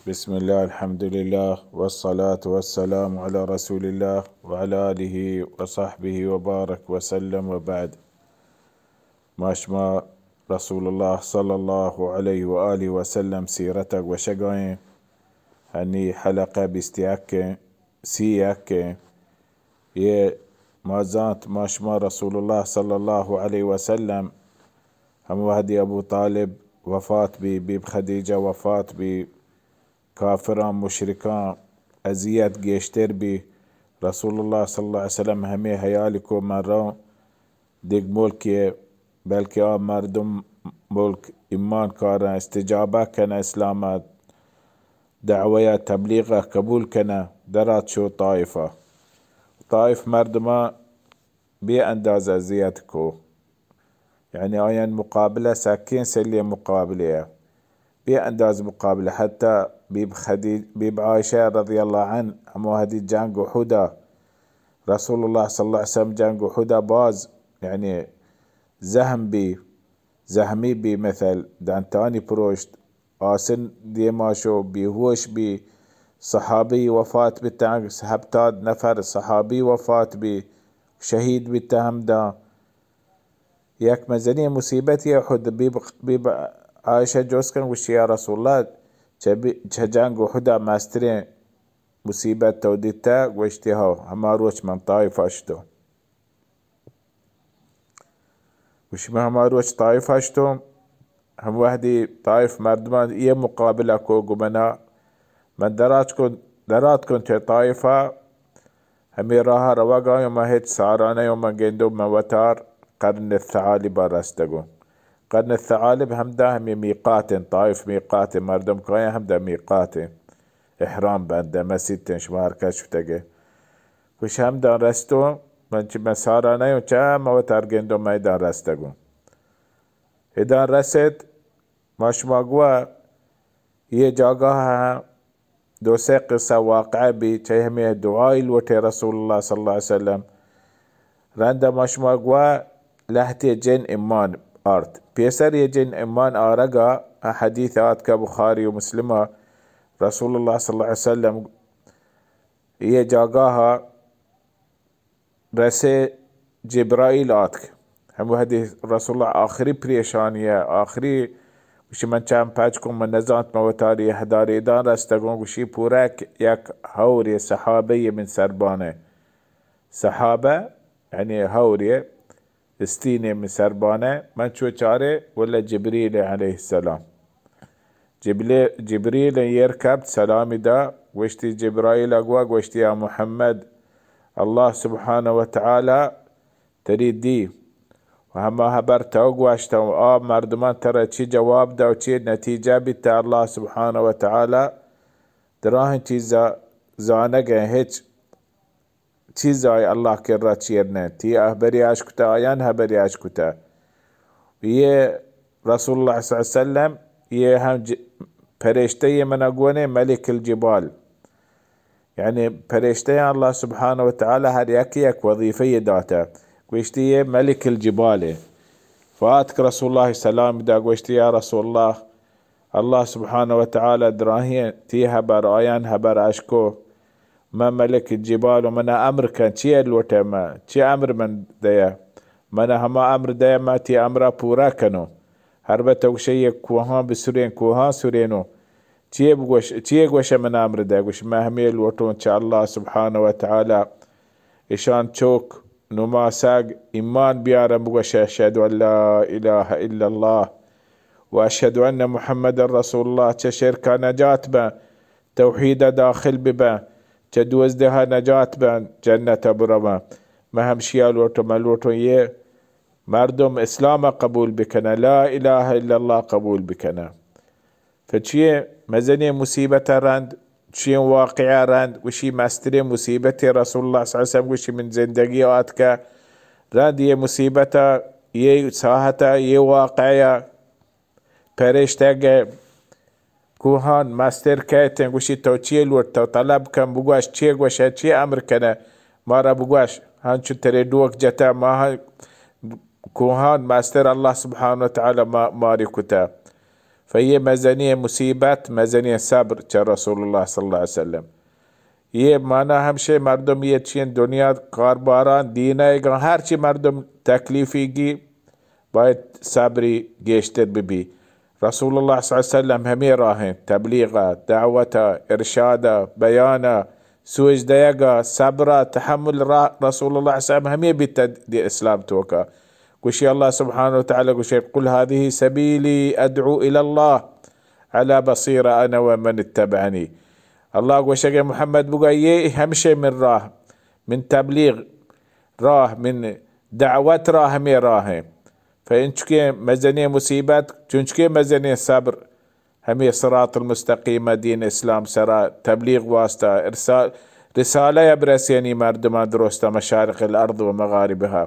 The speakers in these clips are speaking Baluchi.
بسم الله، الحمد لله، والصلاة والسلام على رسول الله وعلى آله وصحبه وبارك وسلم وبعد. ما شما رسول الله صلى الله عليه وآله وسلم سیرت ءَ گوشگ ءَ ایں. ہنی حلقہ بیست یک ایں، سی یک ایں. یہ ما زانت ما شما رسول الله صلى الله عليه وسلم ہم وہدی ابو طالب وفات بی، بی بی خدیجہ وفات بی، کافراں مشرکاں اذیت گیشتر بی. رسول الله صلى الله عليه وسلم ہمے حیال کو من رو دگ ملکے، بلکہ آ مردم ملک ایمان کاراں، استجابہ کناں اسلام ءَ، دعوی ءَ تبلیغ ءَ قبول کناں، درات شو طائف ءَ. طائف مردماں بے انداز اذیت کو، یعنی آیان مقابلہ سکیں سلی مقابلے ءَ بے انداز مقابلہ، حتی بی بی خدیج-، بی بی عائشہ رضی الله عنها ہمو وہدی جنگ احد ءَ، رسول الله صلى الله عليه وسلم جنگ احد ءَ باز یعنی زہم بی، زہمی بی، مثل دنتانی پروشت، آسن دیما شو، بیہوش بی، صحابی وفات بتاں، ہپتاد نفر صحابی وفات بی، شہید بتاں ہمدا. یک مزنیں مصیبتے احد. بی بی، بی بی عائشہ جست کن گوشی، یا رسول الله، چہ بی-، چہ جنگ احد ءَ مستریں مصیبت تو دیتہ؟ گوشتی، ہو، ہما روچ من طائف ءَ شتوں. گوشی، من ہما روچ طائف ءَ شتوں، ہم وہدی طائف مردمان یہ مقابلہ کو گو منا، من درات کن، درات کن چہ طائف ءَ، ہمے راہ ءَ روگ ءَ آں، من ہچ سارا نیوں، من گندوں من وتار قرن الثعالب ءَ رستگوں. قرن الثعالب ہمدا ہمے میقات انت، طائف میقات انت، مردم کایاں ہمدا میقات انت، احرام بندہ مسیت انت، شما ہر کس شتگے. گوش ہمدا رستوں، من چہ من سارا نیوں، چہ من وتار گندوں من ادا رستگوں. ادا رست، ما شما گوا یہ جاگہ ءَ دو سے قصہ واقعہ بی، چہ ہمے دعائی لوٹے رسول الله صلى الله عليه وسلم. رند ما شما گوا لہتے جن ایمان آرت. پیسر یہ جن ایمان آرگ ءَ حدیث آتکہ بخاری و مسلم ءَ، رسول الله صلى الله عليه وسلم یہ جاگہ ءَ رسے جبرائیل آتک. ہم وہدی رسول الله آخری پریشانی ءَ، آخری گوشی، من چم پچ کن، من نزانت من وتاری ہداری دان رستگوں. گوشی، پورا یک ہورے صحابہ من سربانے، صحابہ یعنی ہورے استینے من سربانے، من چو چارے، ولا جبریل علیہ السلام. جبلی-، جبریل ایر کپت، سلامی دا، گوشتی، جبرائیل ءَ گوا گوشتی، یا محمد، الله سبحانه وتعالى تری دی و ہما ہبر تو گوشت و آ مردمان ترا چی جواب دا و چی نتیجہ بیتا، الله سبحانه وتعالى دراہیں چیزا زانگ ءَ، ہچ چیز آئی الله کرا چیر نہ. تی ہبری اش کتا، آیان ہبری اش کتا. یہ رسول الله صلى الله عليه وسلم، یہ ہم ج-، پرشتہ یہ منا گونے ملک الجبال. یعنی پرشتہ الله سبحانه وتعالى ہر یک یک وظیفہ یہ داتا. گوشتی یہ ملک الجبال ہے. فاتک رسول الله سلام دا، گوشتی، یا رسول الله، الله سبحانه وتعالى دراہیں تی ہبر، آیان ہبر اش کو، من ملک جبال و منا امر کن، چی لوٹے، من چی امر من دیا، منا ہما امر دیا، من تی امرا پورا کنوں. ہر بہ تو گوشے یہ کوہاں بسرین، کوہاں سرینوں، چی بگوش، چی گوشے منا امر دیا؟ گوش، من ہمے لوٹوں چہ الله سبحانه وتعالى اشان چوک نماسگ ایمان بیارن، بگوش، اشهد ان لا اله الا الله و اشهد ان محمدا رسول الله، چہ شرکا نجات بن، توحیدا داخل ببن، چہ دوزدہا نجات بن، جنتا برون. من ہمشیا لوٹوں، من لوٹوں یہ مردم اسلاما قبول بکنن، لا اله الا الله قبول بکنن. تو چیئے مزنیں مصیبت ءَ رند، چیئے واقعہ رند، گوشی مستریں مصیبت رسول الله صلى الله عليه وسلم گوشی من زندگی آتکہ، رند یہ مصیبت ءَ، یہ ساعت ءَ، یہ واقعہ ءَ پرشتگ ءَ کوہان مستر کیت، گوشی تو چیئے لوٹ، تو طلب کن، بگوش چیئے گوشے، چیئے امر کنے، مارا بگوش، ہنچو ترے ڈوک جتہ، ما ہن-، کوہان مستر الله سبحانه وتعالى ما-، ماری کتہ. فیہ مزنی مصیبت، مزنی صبر چہ رسول اللہ صلی اللہ علیہ وسلم. یہ مانا ہمشے مردم یہ چین دنیا کارباران دینہ گا ہر چی مردم تکلیفی گی باید صبری گیشتر ببی. رسول اللہ صلی اللہ علیہ وسلم ہمیں راہیں تبلیغ، دعوت، ارشاد، بیان، سوج دیگا، صبر، تحمل را رسول اللہ صلی اللہ علیہ وسلم ہمیں بیت دی اسلام توکا. گوشی اللہ سبحانہ و تعالی گوشی: قل هذه سبيلي أدعو إلى الله على بصيرة أنا ومن اتبعني. اللہ گوشگ محمد بگا یہ ہمشے من راہ، من تبلیغ راہ، من دعوت راہ ہمیں راہ ہیں. فانچکیں مزنیں مصیبت، چنچکیں مزنیں صبر، ہمیں صراط المستقیم دین اسلام سرا تبلیغ واسطہ، ارسال، رسالہ برسینی مردمان درست مشارق الارض و مغاربها.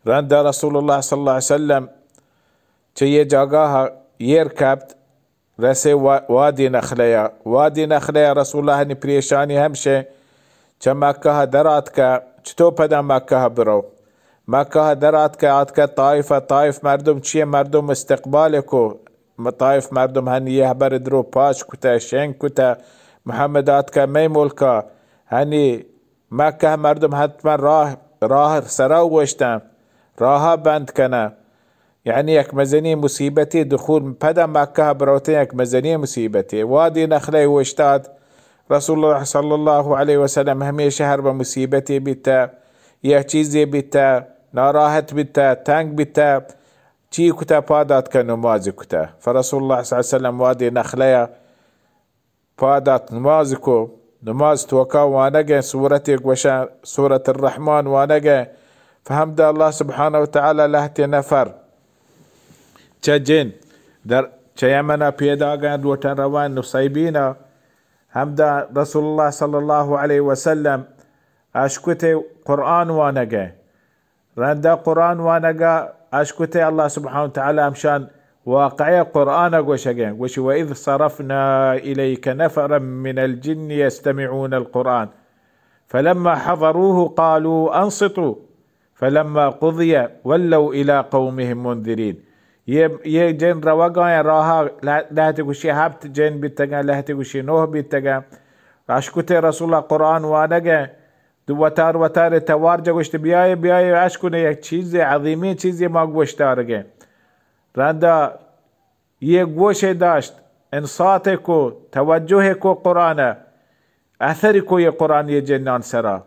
رند رسول اللہ صلی اللہ علیہ وسلم چہ یہ جاگاہ ایر کپت، رسے وا-، وادی نخلہ یا. وادی نخلہ یا رسول اللہ نی پریشانی ہمشے چہ مکہ در آتکہ، چطو پدا مکہ برو؟ مکہ در آتکہ، آتکہ طائف، طائف مردم چیے؟ مردم استقبال کو، م-، طائف مردم ہنی یہ بر درو پاش کتہ، شنگ کتہ، محمد آتکہ مئے ملکا، ہنی مکہ مردم حتما راہ، راہ سرا گوشتن، راہ بند کنہ. یعنی یک مزنی مصیبتی، دخول پدا مکہ بروتن یک مزنی مصیبتی. وادی نخلہ اوشتاد، رسول اللہ صلی اللہ علیہ وسلم ہمیں شہر بہ مصیبتی بیتہ، یک چیزی بیتہ، ناراحت بیتہ، تنگ بیتہ، چی کتہ؟ پاد آتکہ نماز کتہ. فرسول اللہ صلی اللہ علیہ وسلم وادی نخلہ پاد آت نماز کو، نماز توکا وانگیں سورت گوشن، سورت الرحمن وانگیں. فہمدا اللہ سبحانہ و تعالی لہتے نفر چہ جن در چہ یمنا پیداگیں لوٹن روان نصیبینا، ہمدا رسول اللہ صلی اللہ علیہ وسلم اشکتے قرآن وانگیں. رندا قرآن وانگا اشکتے اللہ سبحانہ و تعالی ہمشان واقعہ قرآن گوشگیں، گوشی: وَإِذْ صَرَفْنَا إِلَيْكَ نَفَرًا مِنَ الْجِنِّ يَسْتَمِعُونَ الْقُرْآنَ فَلَمَّا حَضَرُوهُ قَالُوا أَنْصِتُوا فَلَمَّا قُضِيَ وَلَّوْا إِلَى قَوْمِهِمْ مُنْذِرِينَ. یہ، یہ جن روگا ہیں راہا، لہ-، لہتے گوشی ہپت جن بیتگاں، لہتے گوشی نوہ بیتگاں. اشکتے رسول اللہ قرآن وانگیں، دو وتار وتار توار جا گوشت: بیائے، بیائے، اش کنے، یک چیز عظیمیں چیزے ما گوش دارگیں. رندا یہ گوش داشت، انصات کو، توجہ کو قرآن، اثر کو یہ قرآن یہ جنان سرا.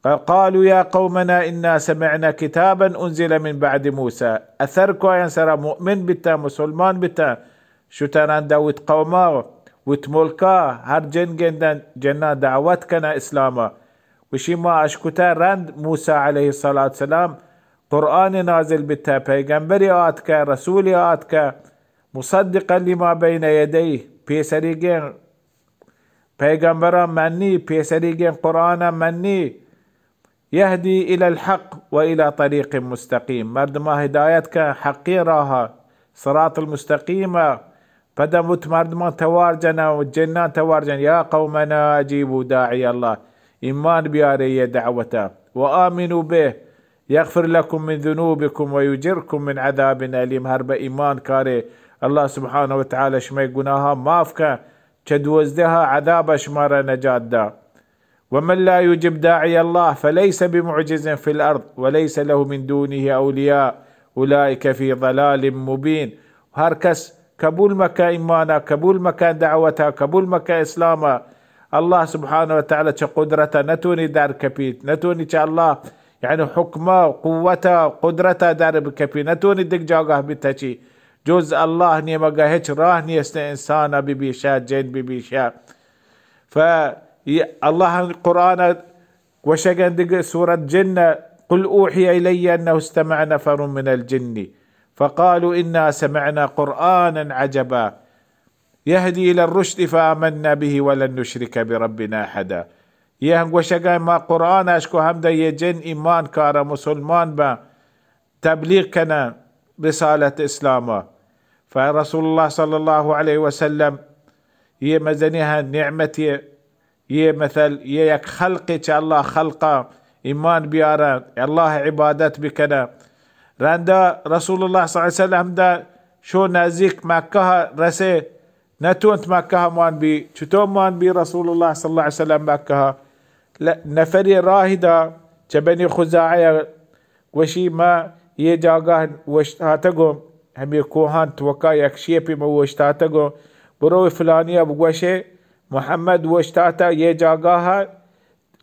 قالوا يا قومنا إنا سمعنا كتابا أنزل من بعد موسى. اثر کو آیان سرا، مؤمن بیتا، مسلمان بیتا، شتہ رند وت قوما، وت ملکا، ہر جن گندن، جنا دعوت کنا اسلاما. گوشی: ما اشکتہ رند موسی علیہ الصلاۃ والسلام قرآن نازل بیتہ، پیغمبری آتکہ، رسولی آتکہ، مصدقا لما بین یدیہ، پیسریگیں پیغمبران منی، پیسریگیں قرآن منی، یہدی الی الحق و الی طریق مستقیم، مردما ہدایت کن حقی راہا، صراط المستقیم. پدا وت مردمان توار جن و جنان توار جن: یا قومنا اجیبوا داعی اللہ، ایمان بیارے یہ دعوتا، و آمنوا به یغفر لکم من ذنوبکم و یجرکم من عذاب الیم. ہر بہ ایمان کارے، اللہ سبحانہ و تعالی شمئے گناہا معاف کن، چہ دوزدہا عذابا شمارا نجات دا. ومن لا يجب داعي الله فليس بمعجز في الأرض وليس له من دونه أولياء أولئك في ضلال مبين. ہر کس قبول مکہ ایمانا، قبول مکہ دعوتا، قبول مکہ اسلاما، اللہ سبحانہ و تعالی چہ قدرتا نتونی در کپیت، نتونی چہ اللہ، یعنی حکمہ، قوتا، قدرتا در بکپی، نتونی دگ جاگہ بتچی. جز اللہ نیمگا ہچ راہ نیست، انسانا ببیشہ، جن ببیشہ. ف اللہ قرآن گوشگن دگہ سورت جن، قل اوحی الی انه استمع نفر من الجن فقالوا انا سمعنا قرآنا عجبا یهدی الی الرشد فآمنا به ولن نشرک بربنا احدا. یہ ہم گوشگن ما قرآن اشکو ہمدا یہ جن ایمان کارا مسلمان با تبلیغ کنن رسالت اسلاما. فرسول اللہ صلی اللہ علیہ وسلم یہ مزنی ہن نعمتی، یہ مثل، یہ یک خلقی چہ اللہ خلقا ایمان بیارن، اللہ عبادت بکنن. رندا رسول اللہ صلی اللہ علیہ وسلم دا شو نزیک مکہ رسے، نتونت مکہ مان بی۔ چطور مان بی رسول اللہ صلی اللہ علیہ وسلم مکہ؟ ل-، نفری راہ دا چہ بنی خزاعہ، گوشی، ما یہ جاگہ اوشتاتگوں، ہمیں کوہان توکا یک شیپی ما اوشتاتگوں، برو فلانیا بگوشے، محمد اوشتاتا یہ جاگہ،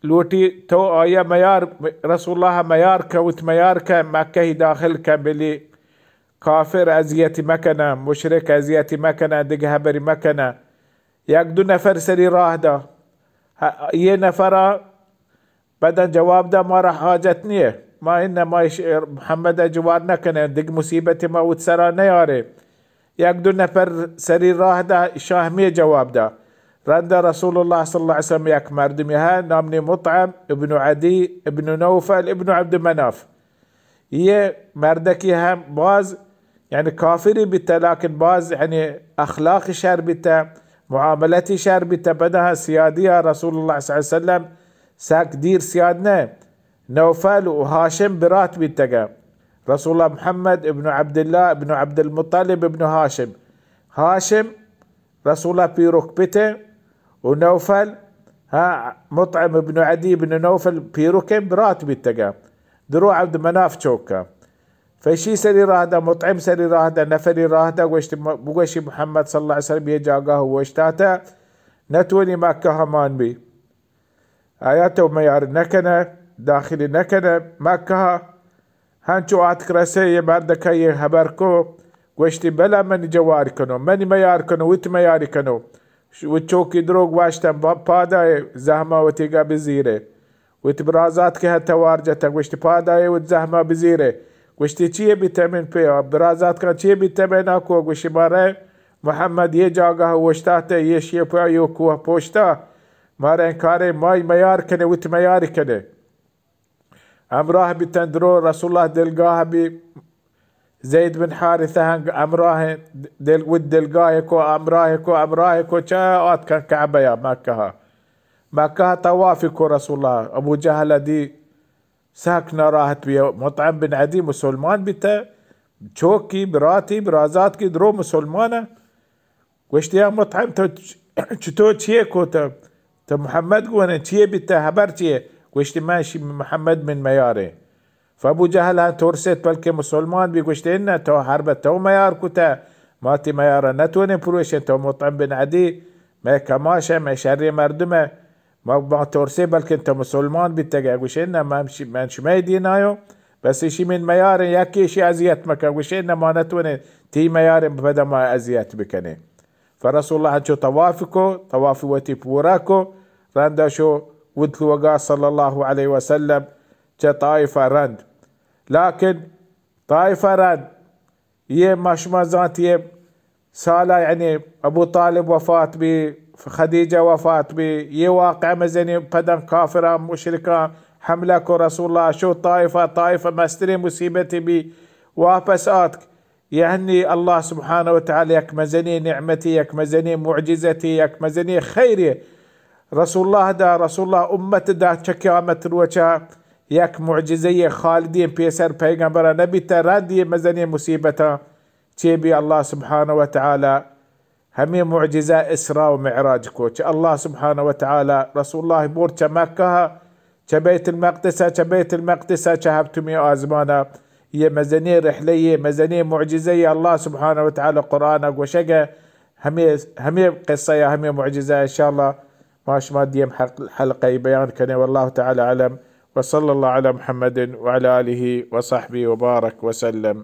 لوٹی تو آیا میار، رسول اللہ میار کن، وت میار کن، مکہ ہی داخل کن، بلی کافر اذیتی مکنہ، مشرک اذیتی مکنہ، دگہ ہبری مکنہ۔ یک دو نفر سری راہ دا۔ ہ-، یہ نفرا بدن جواب دا، مارا حاجت نیه۔ ما ان ما اش-، محمد جوار نکنه، دگ مصیبت ما وت سرا نیاره۔ یک دو نفر سری راہ دا، شاہ می جواب دا۔ رندا رسول اللہ صلی اللہ علیہ وسلم یک مردمی ہے، نام نی مطعم ابن عدی ابن نوفل ابن عبد مناف۔ یہ مردکی ہم باز، یعنی کافری بیتہ، لیکن باز، یعنی اخلاق شر بیتہ، معاملتی شر بیتہ۔ پدا سیادی رسول اللہ صلی اللہ علیہ وسلم سک دیر سیاد نہ۔ نوفل و ہاشم برات بیتگہ۔ رسول اللہ محمد ابن عبداللہ ابن عبدالمطلب ابن ہاشم۔ ہاشم رسول اللہ پیرک پتے و نوفل، ہا، مطعم ابن عدی ابن نوفل پیرکیں برات بیتگا، درو عبد مناف چوکا۔ فشی سری راہ دا، مطعم سری راہ دا، نفری راہ دا، گوشت م-، بگوشی محمد صلی اللہ علیہ وسلم یہ جاگاہ اوشتاتا، نتونی مکہ ہمان بی۔ آیا تو میار نکنه، داخلی نکنه مکه؟ ہنچو آتک رسے، یہ مردکا یہ ہبر کو، گوشتی، بلہ منی جوار کنو، منی میار کنو، وت میاری کنو۔ ش-، وت چوکی دروگ واشتن، با-، پادائے زہما وتیگا بزیرے۔ وت برازات کہ ہتوار جتا، گوشتی، پادائے وت زہما بزیرے۔ گوشتی، چیے بیتہ من پہ برازات کن، چیے بیتہ من ناکو؟ گوشتی، مارے محمد یہ جاگہ اوشتاتے، یہ شیپا یو کوہ پوشتا، مارے انکارے، مائی میار کنے، وت میاری کنے۔ ہمراہ بیتن درو، رسول اللہ دلگاہ بی، زید بن حارثہ ہنگ ہمراہ دل، ود دلگاہ کو، ہمراہ کو، ہمراہ کو، چا آتکن کعبہ یا مکہ۔ مکہ طواف کو رسول اللہ، ابو جہل دی سک ناراحت بی، مطعم بن عدی مسلمان بیتہ، چوکی براتی برازات کی درو مسلمان۔ گوشتی، یا مطعم، تو چ-، چطور چیے کو تو؟ تو محمد گونے چیے بیتہ، ہبر چیے؟ گوشتی، من شی محمد من میارے۔ فابو جہل ہاں ترسیت، بلکہ مسلمان بی، گوشتی، انہ تو حرب تو میار کتہ، ما تی میارا نتونے پروشن، تو مطعم بن عدی، میں کماشہ، میں شری مردمہ، ما، ما ترسے، بلکن تو مسلمان بیتگے۔ گوشے، نہ، من ش-، من شمئے دین آیوں، بس اشی من میاریں، یکی اشی اذیت مکن۔ گوشے، نہ، ما نتونے تی میاریں، پدا ما اذیت بکنے۔ فرسول اللہ چو طواف کو، طواف وتی پورا کو، رندا شو ود لوگا صلی اللہ علیہ وسلم چہ طائف رند۔ لیکن طائف رند یہ ما شما زانت، یہ سالا، یعنی، ابو طالب وفات بی، خدیجہ وفات بی، یہ واقعہ مزنی پدن کافران مشرکان حملہ کو رسول اللہ، شو طائفہ، طائفہ مسترین مصیبتی بی، واپس آتک۔ یعنی اللہ سبحانہ و تعالی یک مزنی نعمتی، یک مزنی معجزتی، یک مزنی خیری رسول اللہ دا، رسول اللہ امت دا، چہ قیامت روچا یک معجزہ خالدین پیسر پیغمبر نبیتا، رند یہ مزنی مصیبتاں چے بی؟ اللہ سبحانہ و تعالی ہمیں معجزہ اسراء و معراج کو۔ چہ اللہ سبحانہ و تعالی رسول اللہ برد چہ مکہ، چہ بیت المقدس، چہ بیت المقدس، چہ ہفتمی آزمانا۔ یہ مزنی رحلہ، یہ مزنی معجزہ، یہ اللہ سبحانہ و تعالی قرآن گوشگے۔ ہمیں، ہمیں قصہ یا ہمیں معجزہ انشاءاللہ ما شما دیم حق-، حلقہ بیان کنے۔ واللہ تعالی اعلم، وصلی اللہ علی محمد وعلی آلہ وصحبہ وبارک وسلم۔